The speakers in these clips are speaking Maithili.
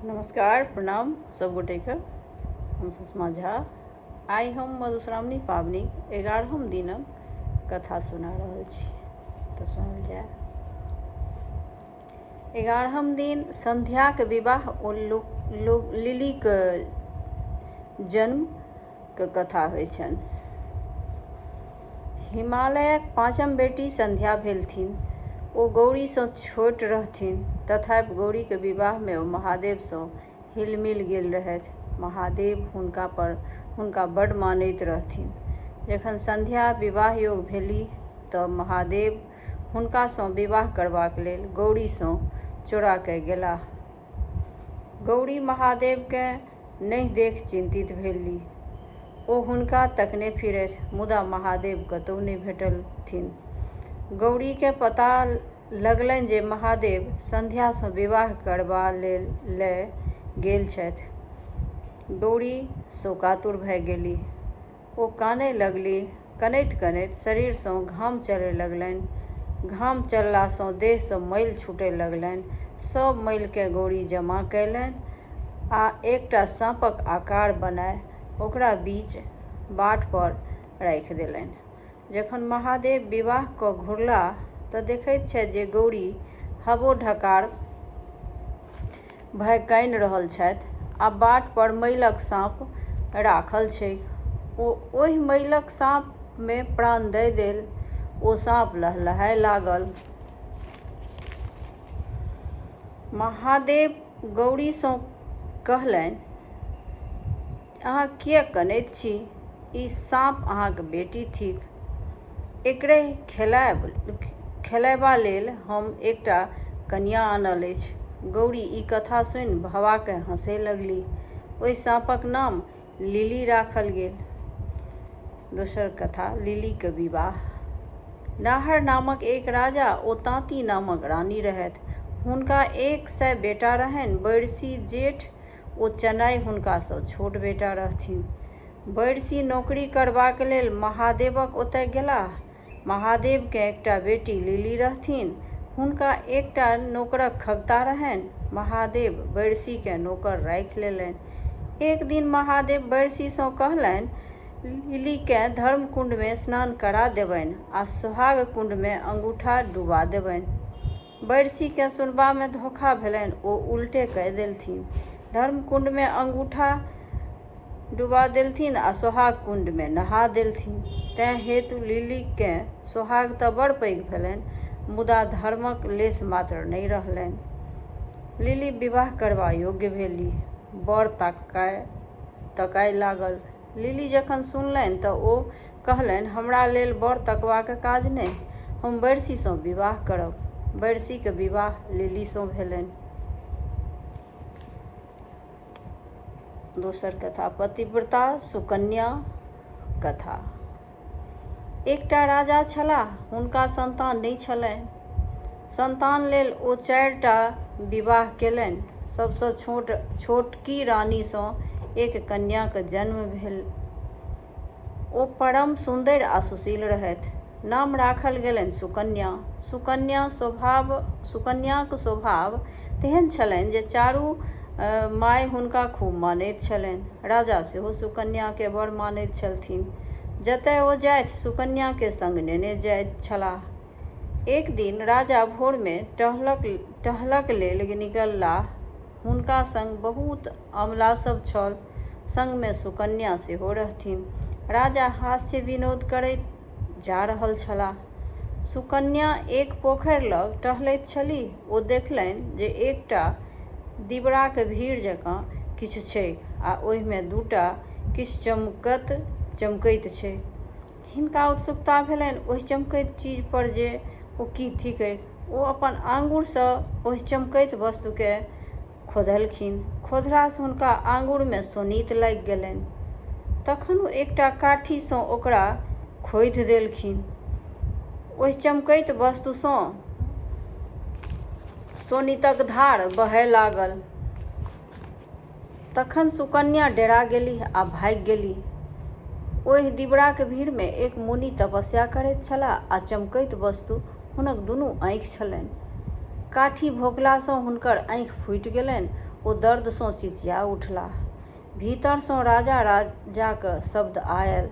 नमस्कार, प्रणाम सब गोटेके। हम सुषमा झा। आइ हम मधुश्रावणी पाबनिक 11म दिनक कथा सुना रहल छी, तऽ सुनल जाय। 11म दिन संध्याक विवाह ओ लिलीक जन्मके कथा होइ छनि। हिमालयक पाँचम बेटी संध्या भेलथिन। ओ गौरीसँ छोट रहथिन, तथापि गौरीक विवाहमे ओ महादेवसँ हिलमिल गेल रहथि। महादेव हुनका बड्ड मानैत रहथिन। जखन संध्या विवाह योग्य भेलीह तँ महादेव हुनकासँ विवाह करबाक लेल गौरीसँ चोरा कए गेलाह। गौरी महादेवकेँ नहि देखि चिन्तित भेलीह। ओ हुनका तकने फिरथि, मुदा महादेव कतहु नहि भेटलथिन। गौरीकेँ पता लगलनि जे महादेव संध्यासँ विवाह करबा लए गेल छथि। गौरी शोकातुर भए गेलीह। ओ कानय लगलीह। कनैत-कनैत शरीरसँ घाम चलय लगलनि। घाम चललासँ देहसँ मैल छूटय लगलनि। सभ मैलकेँ गौरी जमा कयलनि आ एकटा साँपक आकार बनाय ओकरा बीच बाटपर राखि देलनि। जखन महादेव विवाह कऽ घुरलाह तँ देखैत छथि जे गौरी हबोढकार भए कानि रहल छथि आ बाट पर मैलक साँप राखल छैक। ओ ओहि मैलक साँपमे प्राण दए देल। ओ साँप लहलहाय लागल। महादेव गौरीसँ कहलनि, अहाँ किएक कनैत छी? ई साँप अहाँक बेटी थिक। एकरहि खेलयबा लेल हम एकटा कनियाँ आनल अछि। गौरी ई कथा सुनि भभा कए हँसय लगलीह। ओहि साँपक नाम लिली राखल गेल। दोसर कथा लिलीक विवाह। नाहर नामक एक राजा ओ ताँती नामक रानी रहथि। हुनका 100 बेटा रहनि। बैरसी जेठ ओ चनाइ हुनकासँ छोट बेटा रहथिन। बैरसी नोकरी करबाक लेल महादेवक ओतय गेलाह। महादेवकेँ एकटा बेटी लिली रहथिन। हुनका एकटा नोकरक खगता रहनि। महादेव बैरसीकेँ नोकर राखि लेलनि। एक दिन महादेव बैरसीसँ कहलनि, लिलीकेँ धर्मकुण्डमे स्नान करा देबनि आ सोहाग कुण्डमे अंगूठा डुबा देबनि। बैरसीकेँ सुनबामे धोखा भेलनि। ओ उल्टे कए देलथिन। धर्मकुण्डमे अंगूठा डुबा देलथिन आ सोहाग कुण्डमे नहा देलथिन। तेँ हेतु लिलीकेँ सोहाग तँ बड़ पैघ भेलनि, मुदा धर्मक लेशमात्र नहि रहलनि। लिली विवाह करबा योग्य भेलीह। वर तकाय लागल। लिली जखन सुनलनि तँ ओ कहलनि, हमरा लेल वर तकबाक काज नहि। हम बैरसीसँ विवाह करब। बैरसीक विवाह लिलीसँ भेलनि। दोसर कथा पतिव्रता सुकन्या कथा। एकटा राजा छलाह। हुनका संतान नहि छलनि। संतान लेल ओ 4टा विवाह केलनि। सबसँ छोटकी रानीसँ एक कन्याक जन्म भेल। ओ परम सुन्दरि आ सुशील रहथि। नाम राखल गेलनि सुकन्या। सुकन्याक स्वभाव तेहन छलनि जे चारू माय हुनका खूब मानैत छलनि। राजा सेहो सुकन्याकेँ बड़ मानैत छलथिन। जतय ओ जाथि, सुकन्याकेँ संग नेने जाइत छलाह। एक दिन राजा भोरमे टहलक लेल निकललाह। हुनका संग बहुत अमलासभ छल। संगमे सुकन्या सेहो रहथिन। राजा हास्य-विनोद करैत जा रहल छलाह। सुकन्या एक पोखरि लग टहलैत छलीह। ओ देखलनि जे एकटा दिबराक भीड़ जकाँ किछु छैक आ ओहिमे दूटा किछु चमकैत छैक। हिनका उत्सुकता भेलनि ओहि चमकैत चीज पर जे ओ की थिकैक। ओ अपन आँगुरसँ ओहि चमकैत वस्तुकेँ खोधलखिन। खोधलासँ हुनका आँगुरमे शोणित लागि गेलनि। तखन ओ एकटा काठीसँ ओकरा खोधि देलखिन। ओहि चमकैत वस्तुसँ शोणितक धार बहय लागल। तखन सुकन्या डेरा गेलीह आ भागि गेलीह। ओहि दिबराक भीड़मे एक मुनि तपस्या करैत छलाह आ चमकैत वस्तु हुनक दुनू आँखि छलनि। काठी भोंकलासँ हुनकर आँखि फूटि गेलनि। ओ दर्दसँ चिचिया उठलाह। भीतरसँ राजा राजाक शब्द आयल।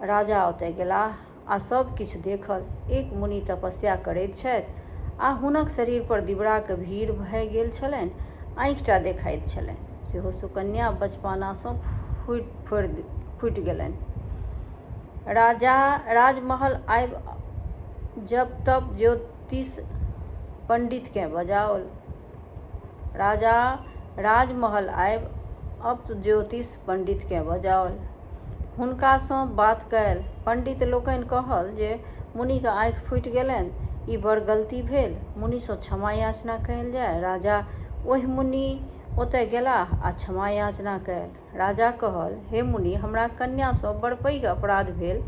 राजा ओतय गेलाह आ सभ किछु देखल। एक मुनि तपस्या करैत छथि आ हुनक शरीरपर दिबड़ाक भीड़ भए गेल छलनि। आँखिटा देखाइत छलनि। सेहो सुकन्या बचपनासँ फूटि गेलनि। राजा राजमहल आबि जप-तप ज्योतिष पंडितकेँ बजाओल। राजा राजमहल आबि अपज्योतिष पंडितकेँ बजाओल। हुनकासँ बात कएल। पंडित लोकनि कहल जे मुनिक आँखि फूटि गेलनि। ई बड़ गलती भेल। मुनिसँ क्षमा याचना कएल जाए। राजा ओहि मुनि ओतए गेलाह आ क्षमा याचना कएल। राजा कहल, हे मुनि, हमरा कन्यासँ बड़ पैघ अपराध भेल।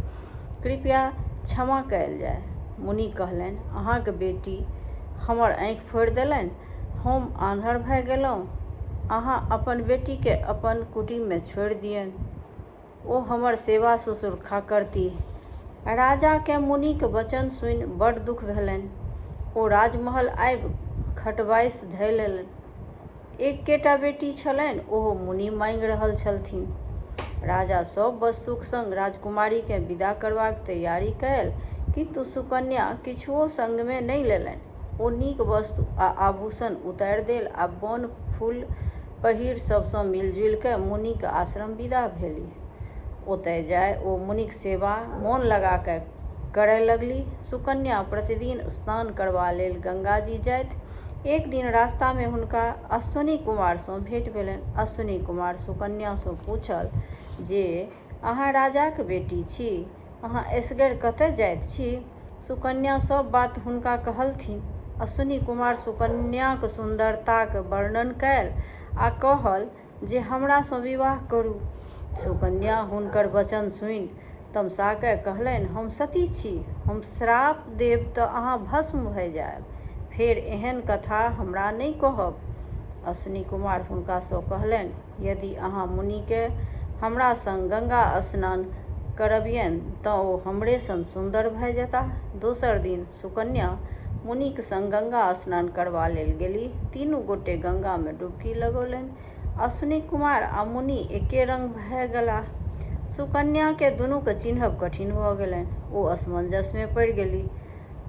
कृपया क्षमा कएल जाए। मुनि कहलनि, अहाँक बेटी हमर आँखि फोड़ि देलनि। हम आन्हर भए गेलहुँ। अहाँ अपन बेटीकेँ अपन कुटीमे छोड़ि दिअनि। ओ हमर सेवा-सुश्रुषा करतीह। राजाकेँ मुनिक वचन सुनि बड़ दुख भेलनि। ओ राजमहल आबि खटबासि धए लेलनि। एक्केटा बेटी छलनि, ओहो मुनि माँगि रहल छलथिन। राजा सभ वस्तुक संग राजकुमारीकेँ विदा करबाक तैयारी कएल, किन्तु सुकन्या किछुओ संगमे नहि लेलनि। ओ नीक वस्तु आ आभूषण उतारि देल आ बन-फूल पहिरि सभसँ मिलि-जुलि कए मुनिक आश्रम विदा भेलीह। ओतए जाए ओ मुनिक सेवा मोन लगा कए करए लगलीह। सुकन्या प्रतिदिन स्नान करबा लेल गंगाजी जाथि। एक दिन रास्तामे हुनका अश्विनी कुमारसँ भेंट भेलनि। अश्विनी कुमार सुकन्यासँ पूछल जे अहाँ राजाक बेटी छी। अहाँ एसगर कतए जाइत छी? सुकन्या सभ बात हुनका कहलथिन। अश्विनी कुमार सुकन्याक सुन्दरताक वर्णन कएल आ कहल जे हमरासँ विवाह करू। सुकन्या हुनकर वचन सुनि तमसा कए कहलनि, हम सती छी। हम श्राप देब तँ अहाँ भस्म भए जाएब। फेर एहन कथा हमरा नहि कहब। अश्विनी कुमार हुनकासँ कहलनि, यदि अहाँ मुनिकेँ हमरा संग गंगा स्नान करबियनि तँ ओ हमरे सन सुन्दर भए जेताह। दोसर दिन सुकन्या मुनिक संग गंगा स्नान करबा लेल गेलीह। तीनू गोटे गंगामे डुबकी लगौलनि। अश्विनी कुमार आ मुनि एके रंग भए गेलाह। सुकन्याकेँ दुनूकेँ चिन्हब कठिन भए गेलनि। ओ असमंजसमे पड़ि गेलीह।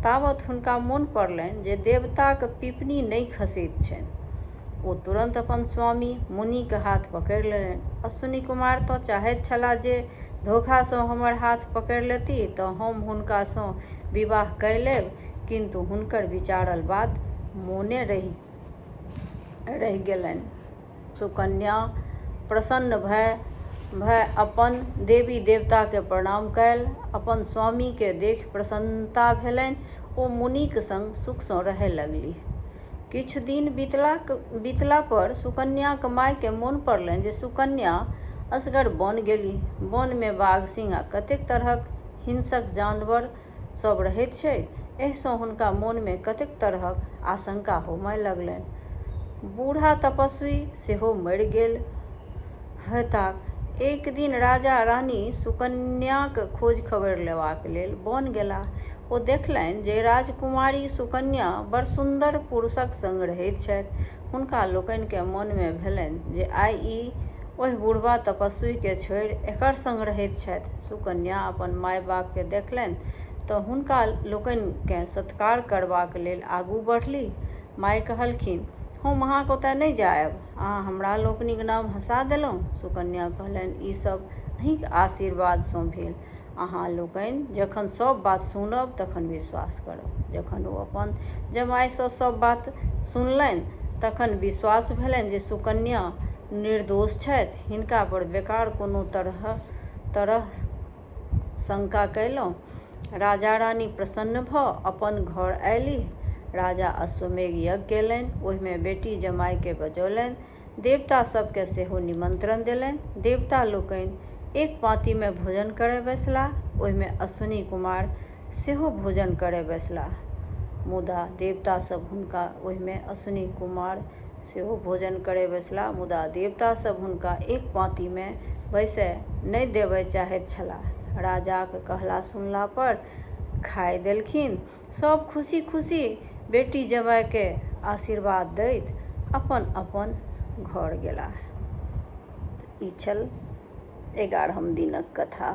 तावत हुनका मोन पड़लनि जे देवताक पिपनी नहि खसैत छनि। ओ तुरन्त अपन स्वामी मुनिक हाथ पकड़ि लेलनि। अश्विनी कुमार तँ चाहैत छलाह जे धोखासँ हमर हाथ पकड़ि लेतीह तँ हम हुनकासँ विवाह कए लेब, किन्तु हुनकर विचारल बात मोने रहि रहि गेलनि। सुकन्या प्रसन्न भए भए अपन देवी-देवताकेँ प्रणाम कएल। अपन स्वामीकेँ देखि प्रसन्नता भेलनि। ओ मुनिक संग सुखसँ रहए लगलीह। किछु दिन बीतला पर सुकन्याक मायकेँ मोन पड़लनि जे सुकन्या असगर वन गेलीह। वनमे बाघ, सिंह आ कतेक तरहक हिंसक जानवर सभ रहैत छैक। एहिसँ हुनका मोनमे कतेक तरहक आशंका होमय लगलनि। बूढ़ा तपस्वी सेहो मरि गेल होयताह। एक दिन राजा-रानी सुकन्याक खोज-खबरि लेबाक लेल वन गेलाह। ओ देखलनि जे राजकुमारी सुकन्या बड़ सुन्दर पुरुषक संग रहैत छथि। हुनका लोकनिकेँ मोनमे भेलनि जे आइ ई ओहि बुढ़बा तपस्वीकेँ छोड़ि एकर संग रहैत छथि। सुकन्या अपन माय-बापकेँ देखलनि तँ हुनका लोकनिकेँ सत्कार करबाक लेल आगू बढ़लीह। माय कहलखिन, हम अहाँक ओतए नहि जाएब। अहाँ हमरा लोकनिक नाम हँसा देलहुँ। सुकन्या कहलनि, ई सभ अहींक आशीर्वादसँ भेल। अहाँ लोकनि जखन सभ बात सुनब तखन विश्वास करब। जखन ओ अपन जमायसँ सभ बात सुनलनि तखन विश्वास भेलनि जे सुकन्या निर्दोष छथि। हिनकापर बेकार कोनो तरह शंका कयलहुँ। राजा-रानी प्रसन्न भऽ अपन घर अयलीह। राजा अश्वमेघ यज्ञ कयलनि। ओहिमे बेटी-जमायकेँ बजौलनि। देवता सभकेँ सेहो निमंत्रण देलनि। देवता लोकनि एक पाँतीमे भोजन करय बैसलाह। ओहिमे अश्विनी कुमार सेहो भोजन करय बैसलाह। मुदा देवता सभ हुनका ओहिमे अश्विनी कुमार सेहो भोजन करय बैसलाह मुदा देवता सभ हुनका एक पाँतीमे बैसय नहि देबय चाहैत छलाह। राजाक कहला-सुनला पर खाय देलखिन। सभ खुशी-खुशी बेटी-जमायकेँ आशीर्वाद दैत अपन-अपन घर गेलाह। ई छल एगारहम दिनक कथा।